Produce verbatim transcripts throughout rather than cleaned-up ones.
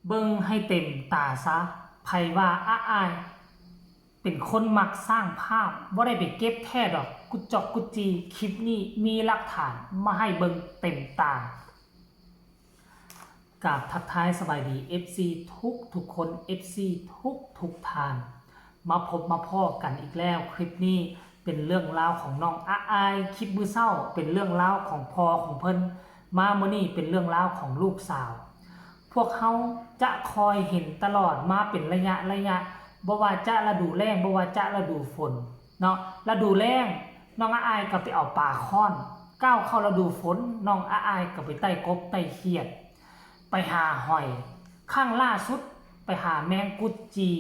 เบิ่งให้เต็มตาซะ ไผว่าอ้าอ้ายเป็นคนมักสร้างภาพ บ่ได้ไปเก็บแท้ดอก กุจจอกกุจจี คลิปนี้มีหลักฐานมาให้เบิ่งเต็มตา กราบทักทายสบายดี เอฟซี ทุกทุกคน เอฟซี ทุกทุกท่าน มาพบมาพ้อกันอีกแล้ว คลิปนี้เป็นเรื่องราวของน้องอ้าอ้าย คลิปมื้อเช้าเป็นเรื่องราวของพ่อของเพิ่น มามื้อนี้เป็นเรื่องราวของลูกสาว พวกเฮาจะคอยเห็นตลอดมาเป็นระยะระยะ บ่ว่าจะฤดูแล้ง บ่ว่าจะฤดูฝนเนาะ ฤดูแล้งน้องอ้าอ้ายก็ไปเอาปลาข้อน ก้าวเข้าฤดูฝนน้องอ้าอ้ายก็ไปไต่กบไต่เขียด ไปหาหอย ครั้งล่าสุดไปหาแมงกุดจี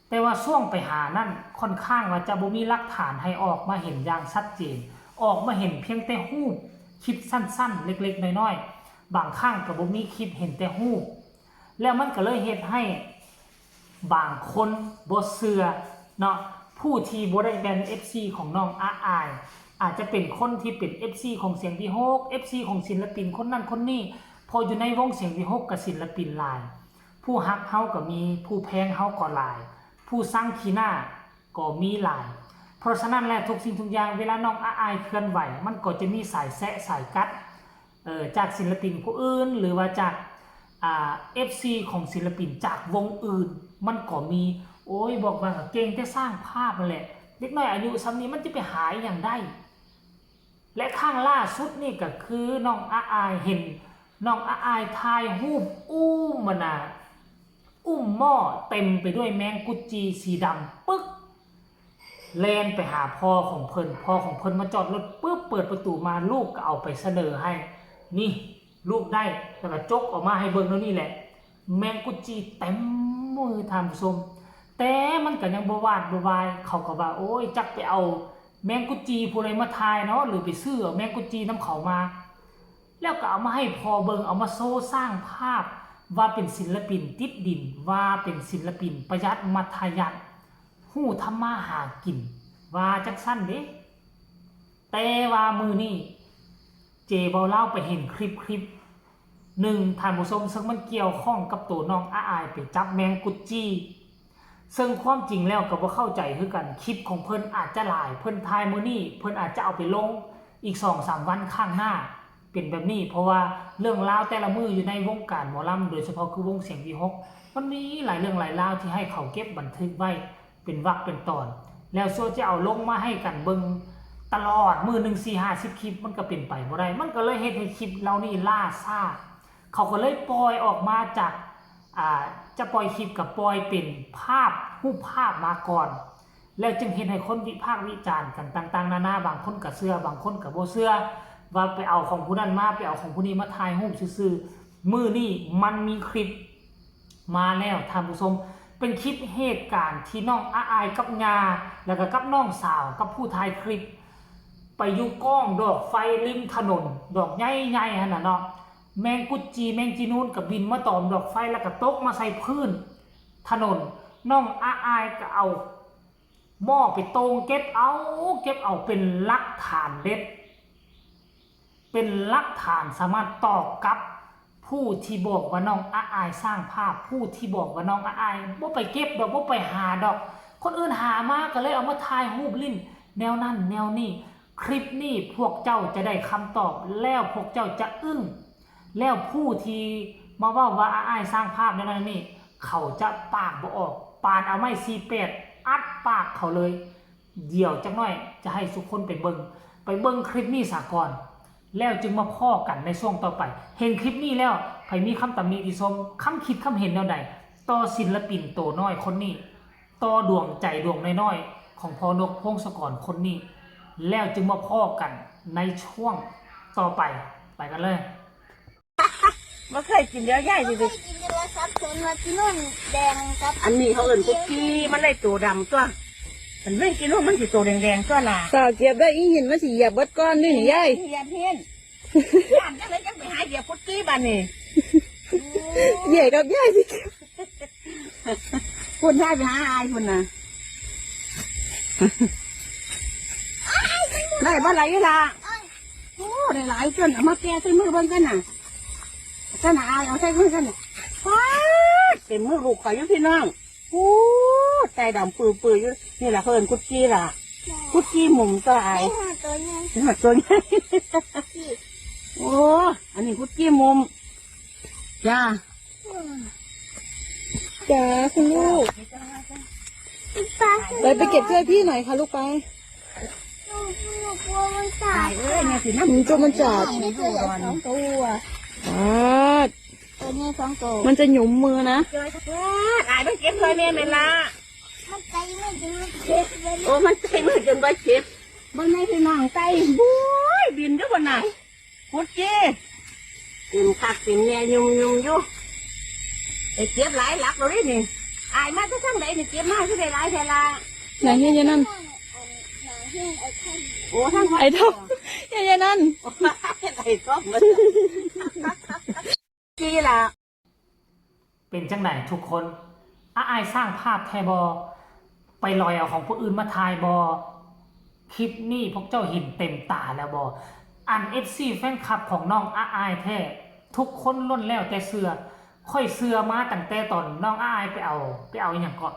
แต่ว่าช่วงไปหานั่นค่อนข้างว่าจะบ่มีหลักฐานให้ออกมาเห็นอย่างชัดเจน ออกมาเห็นเพียงแต่รูป คลิปสั้นๆ เล็กๆ น้อยๆ บางครั้งก็บ่มีคลิป เห็นแต่รูป แล้วมันก็เลยเฮ็ดให้บางคนบ่เชื่อเนาะ ผู้ที่บ่ได้แม่น เอฟซี ของน้องอ้าอ้าย อาจจะเป็นคนที่เป็น เอฟซี ของเสียงวิหก เอฟซี ของศิลปินคนนั้นคนนี้ เพราะอยู่ในวงเสียงวิหกก็ศิลปินหลาย ผู้ฮักเฮาก็มี ผู้แพงเฮาก็หลาย ผู้ซังขี้หน้าก็มีหลาย เพราะฉะนั้นแล้วทุกสิ่งทุกอย่างเวลาน้องอ้าอ้ายเคลื่อนไหว มันก็จะมีสายแซะสายกัด เอ่อ จากศิลปินผู้อื่น หรือว่าจาก อ่า เอฟซี ของศิลปินจากวงอื่น มันก็มี โอ้ย บอกว่าก็เก่งแต่สร้างภาพนั่นแหละ เด็กน้อยอายุส่ำนี้มันจะไปหาอิหยังได้ และครั้งล่าสุดนี่ก็คือน้องอ้าอ้าย เห็นน้องอ้าอ้ายถ่ายรูปอุ้มมันน่ะ อุ้มหม้อเต็มไปด้วยแมงกุดจีสีดำปึ๊ก แล่นไปหาพ่อของเพิ่น พ่อของเพิ่นมาจอดรถปึ๊บ เปิดประตูมา ลูกก็เอาไปเสนอให้ นี่ ลูกได้ แล้วก็จกออกมาให้เบิ่งแล้วนี่แหละ แมงกุดจีเต็มมือท่านผู้ชม แต่มันก็ยังบ่หวาดบ่วาย เขาก็ว่า โอ้ย จักไปเอาแมงกุดจีผู้ใดมาถ่ายเนาะ หรือไปซื้อเอาแมงกุดจีนำเขามา แล้วก็เอามาให้พ่อเบิ่ง เอามาโชว์สร้างภาพ ว่าเป็นศิลปินติดดิน ว่าเป็นศิลปินประหยัดมัธยัสถ์ ฮู้ทำมาหากิน ว่าจั่งซั้นเด้ แต่ว่ามื้อนี้ เจเบาลาวไปเห็นคลิปคลิปหนึ่ง ท่านผู้ชม ซึ่งมันเกี่ยวข้องกับตัวน้องอ้าอ้ายไปจับแมงกุดจี ซึ่งความจริงแล้วก็บ่เข้าใจคือกัน คลิปของเพิ่นอาจจะหลาย เพิ่นถ่ายมื้อนี้ เพิ่นอาจจะเอาไปลงอีกสองสามวันข้างหน้า เป็นแบบนี้ เพราะว่าเรื่องราวแต่ละมื้ออยู่ในวงการหมอลำ โดยเฉพาะคือวงเสียงวิหก มันมีหลายเรื่องหลายราวที่ให้เขาเก็บบันทึกไว้เป็นวรรคเป็นตอน แล้วซั่วจะเอาลงมาให้กันเบิ่งตลอด มื้อหนึ่งสี่ห้าสิบคลิป มันก็เป็นไปบ่ได้ มันก็เลยเฮ็ดให้คลิปเหล่านี้ล่าช้า เขาก็เลยปล่อยออกมาจาก อ่า จะปล่อยคลิปก็ปล่อยเป็นภาพ รูปภาพมาก่อน แล้วจึงเฮ็ดให้คนวิพากษ์วิจารณ์กันต่างๆ นานา บางคนก็เชื่อ บางคนก็บ่เชื่อ ว่าไปเอาของผู้นั้นมา ไปเอาของผู้นี้มาถ่ายรูปซื่อๆ มื้อนี้มันมีคลิปมาแล้วท่านผู้ชม เป็นคลิปเหตุการณ์ที่น้องอ้าอ้ายกับย่า แล้วก็กับน้องสาวกับผู้ถ่ายคลิป ไปอยู่กองดอกไฟริมถนน ดอกใหญ่ๆ หั่นน่ะเนาะ แมงกุดจีแมงจีนูนก็บินมาตอมดอกไฟแล้วก็ตกมาใส่พื้นถนน น้องอ้าอ้ายก็เอาหม้อไปโต่งเก็บเอา เก็บเอาเป็นหลักฐานเด็ด เป็นหลักฐานสามารถตอบกับผู้ที่บอกว่าน้องอ้าอ้ายสร้างภาพ ผู้ที่บอกว่าน้องอ้าอ้ายบ่ไปเก็บดอก บ่ไปหาดอก คนอื่นหามาก็เลยเอามาถ่ายรูปเล่น แนวนั้นแนวนี้ คลิปนี้พวกเจ้าจะได้คำตอบ แล้วพวกเจ้าจะอึ้ง แล้วผู้ที่มาเว้าว่าอ้าอ้ายสร้างภาพแนวนั้นนี่ เขาจะปากบ่ออก ปานเอาไม้สี่แปดอัดปากเขาเลย เดี๋ยวจักหน่อยจะให้ทุกคนไปเบิ่ง ไปเบิ่งคลิปนี้ซะก่อน แล้วจึงมาพ้อกันในช่วงต่อไป เห็นคลิปนี้แล้ว ไผมีคำตำหนิติชม คำคิดคำเห็นแนวใด ต่อศิลปินโตน้อยคนนี้ ต่อดวงใจดวงน้อยๆ ของพ่อนกพงศกรคนนี้ แล้วจึงมาพ้อกันในช่วงต่อไป ไปกันเลย บ่เคยกินเดี๋ยวยายสิไป กินเดือนละสามเข็มมากินนมแดงครับ อันนี้เขาเอิ้นกุกกี้มันเลยโตดำตัวมันเว้นกินนมมันสิโตแดงๆตัวล่ะ สาวเก็บได้อีหินมาสิเหยียบเบิดก้อนนี่นี่ยาย เหยียบเห็นย่านจังเลยจังไปหาเหยียบกุกกี้บ้านนี่ ใหญ่กับยายสิเก็บ คุณทายไปหาอายคุณน่ะได้บ่ไหลล่ะโอ้ได้หลายจนเอามาแก้ใส่มือเบิ่งกันน่ะ กันน่ะอายเอาใส่มือกันน่ะว้า เต็มมือลูกข่อยอยู่พี่น้อง โอ้ ไตดำปือๆอยู่ นี่ล่ะเพิ่นกุดจี้ล่ะ กุดจี้มุมตัวอ้าย นี่ค่ะตัวใหญ่ นี่ล่ะตัวใหญ่ โอ้ อันนี้กุดจี้มุม จ้า จ้าคุณลูก ไป ไปเก็บช่วยพี่หน่อยค่ะลูกไป ลูกลูกกลัวมันกัด อ้ายเอ้ย เนี่ยสินะ อืม กลัวมันกัด มีตัวใหญ่สองตัว อ่า ตัวใหญ่สองตัว มันจะหยุมมือนะ จอย อ้ายมันเก็บช่วยแม่แม่นล่ะ มันไตไม่ถึงเจ็บเลย โอ้ มันไตไม่ถึงบ่เจ็บ เบิ่งในพี่น้องไต บุ้ย บินเด้อบ่น่ะ กุดจี้ เต็มคักเต็มแน่ยุ่มๆอยู่ ไอ้เจ็บหลายหลักเลยนี่ อ้ายมาแต่ทางใดนี่ เจ็บมาคือได้หลายแท้ล่ะ ไหนเฮ็ดอย่างนั้น โอ้ ทาง ไอ้ทอง เฮ็ดอย่างนั้น ไอ้ทองมัน จี้ล่ะ เป็นจั่งใดทุกคน อ้ายสร้างภาพแท้บ่ ไปลอยเอาของผู้อื่นมาถ่ายบ่ คลิปนี้พวกเจ้าเห็นเต็มตาแล้วบ่ อัน เอฟซี แฟนคลับของน้องอ้ายแท้ ทุกคนล้วนแล้วแต่เชื่อ ข้อยเชื่อมาตั้งแต่ตอนน้องอ้ายไปเอา ไปเอาอิหยังเกาะ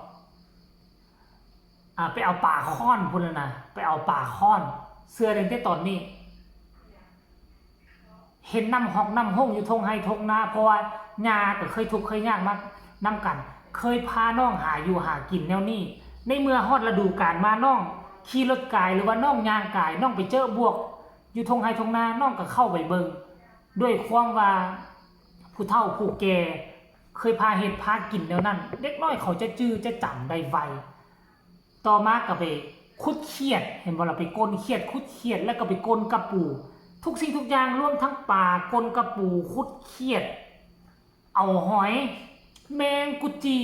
อ่า ไปเอาปลาข้อนพู้นแล้วนะ ไปเอาปลาข้อน เชื่อตั้งแต่ตอนนี้ เห็นน้ำฮอกน้ำฮงอยู่ทงไฮ่ทงนา เพราะว่าย่าก็เคยทุกข์เคยยากมานำกัน เคยพาน้องหาอยู่หากินแนวนี้ ในเมื่อฮอดฤดูกาลมาน้องขี่รถกายหรือว่าน้องย่างกาย น้องไปเจอบวกอยู่ทงไฮ่ทงนา น้องก็เข้าไปเบิ่ง ด้วยความว่าผู้เฒ่าผู้แก่เคยพาเฮ็ดพากินแนวนั้น เด็กน้อยเขาจะจื่อจะจำได้ไว ต่อมาก็ไปขุดเขียด เห็นบ่ล่ะ ไปกลนเขียด ขุดเขียด แล้วก็ไปกลนกะปู ทุกสิ่งทุกอย่าง รวมทั้งปลา กลนกะปู ขุดเขียด เอาหอย แมงกุดจี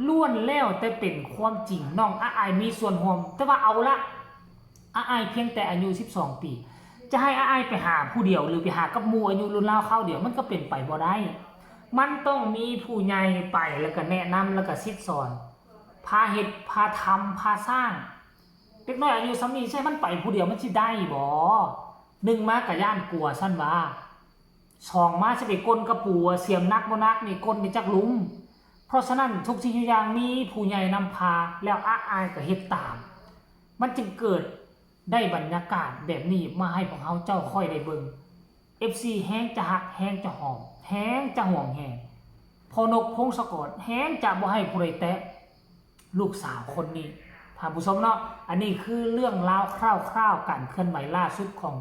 ล้วนแล้วแต่เป็นความจริง น้องอ้ายมีส่วนร่วม แต่ว่าเอาละ อ้ายเพียงแต่อายุสิบสองปี จะให้อ้ายไปหาผู้เดียว หรือไปหากับหมู่อายุรุ่นราวคราวเดียว มันก็เป็นไปบ่ได้ มันต้องมีผู้ใหญ่ไป แล้วก็แนะนำ แล้วก็สั่งสอน พาเฮ็ด พาทำ พาสร้าง เด็กน้อยอายุส่ำนี้ ใช่มันไปผู้เดียวมันสิได้บ่ หนึ่งมาก็ย้านกลัว ซั่นว่า สองมาสิไปกลนกะปู เสียมหนักบ่หนักนี่ กลนไปจักหลุม เพราะฉะนั้นทุกสิ่งทุกอย่างมีผู้ใหญ่นำพา แล้วอ้ายก็เฮ็ดตาม มันจึงเกิดได้บรรยากาศแบบนี้มาให้พวกเฮาเจ้าค่อยได้เบิ่ง เอฟซี แฮงจะฮัก แฮงจะหอม แฮงจะห่วงแหน พ่อนกพงศกร แฮงจะบ่ให้ผู้ใดแตะ ลูกสาวคนนี้ ท่านผู้ชมเนาะ อันนี้คือเรื่องราวคร่าวๆ การเคลื่อนไหวล่าสุดของ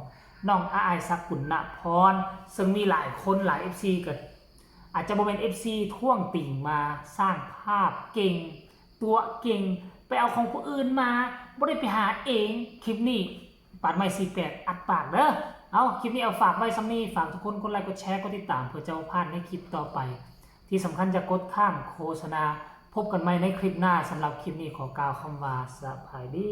น้องอ้าย สกุณณพร ซึ่งมีหลายคนหลาย เอฟซี ก็อาจจะบ่แม่น เอฟซี ท้วงติงมา สร้างภาพเก่ง ตั๋วเก่ง ไปเอาของผู้อื่นมา บ่ได้ไปหาเอง คลิปนี้ ปาดไม้สี่แปด อัดปากเด้อ เอา คลิปนี้เอาฝากไว้ส่ำนี้ ฝากทุกคนกดไลค์ กดแชร์ กดติดตาม เพื่อจะบ่พลาดในคลิปต่อไป ที่สำคัญอย่ากดข้ามโฆษณา พบกันใหม่ในคลิปหน้า สำหรับคลิปนี้ขอกล่าวคำว่าสบายดี